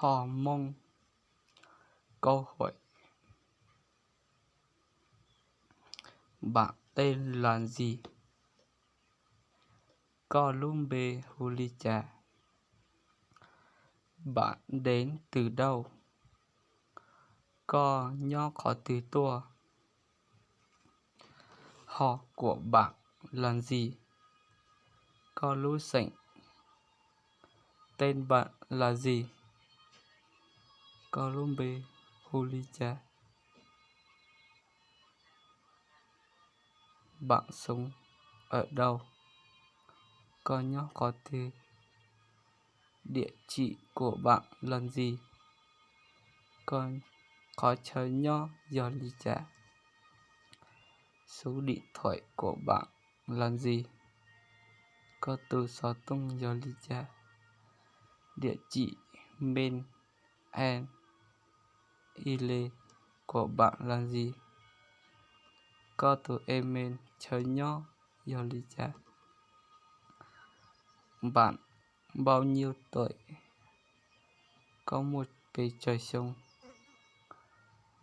Pom Mooj Kauj Huam. Bạn tên là gì? Koj lub npe hu li cas? Bạn đến từ đâu? Koj nyob qhov twg tuaj? Họ của bạn là gì? Koj lub xeem? Tên bạn là gì? Koj lub npe hu li cas? Bạn sống ở đâu? Koj nyob qhov twg? Địa chỉ của bạn là gì? Koj qhov chaw nyob yog li cas? Số điện thoại của bạn là gì? Koj tus xov tooj yog li cas? Địa chỉ mail, email của bạn là gì? Koj tus email chaw nyob yog li cas? Bạn bao nhiêu tuổi? Koj muaj pes tsawg xyoo?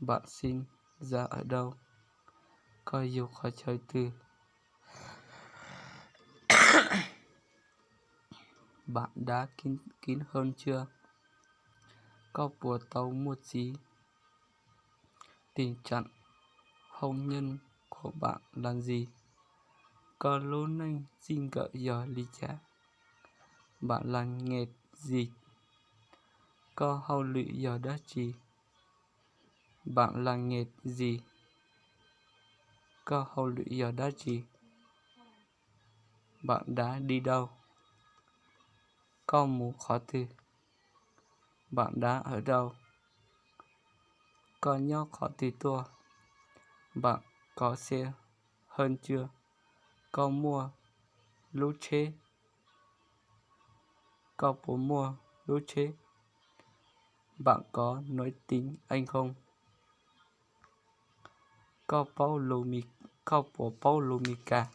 Bạn sinh ra ở đâu? Koj yug qhov chaw twg? Bạn đã kín, kín hôn chưa? Koj puas tau muaj txiv? Tình trạng hôn nhân của bạn là gì? Koj lub neej txij nkawm yog li cas? Bạn làm nghề gì? Koj hauj lwm yog dab tsi? Bạn làm nghề gì? Koj hauj lwm yog dab tsi? Bạn đã đi đâu? Koj mus qhov twg? Bạn đã ở đâu? Koj nyob qhov twg tuaj? Bạn có xe hơn chưa? Koj muaj lub tsheb? Koj puas muaj lub tsheb? Bạn có nói tiếng Anh không? Koj paub lus Mis, koj puas paub lus Mis Kas?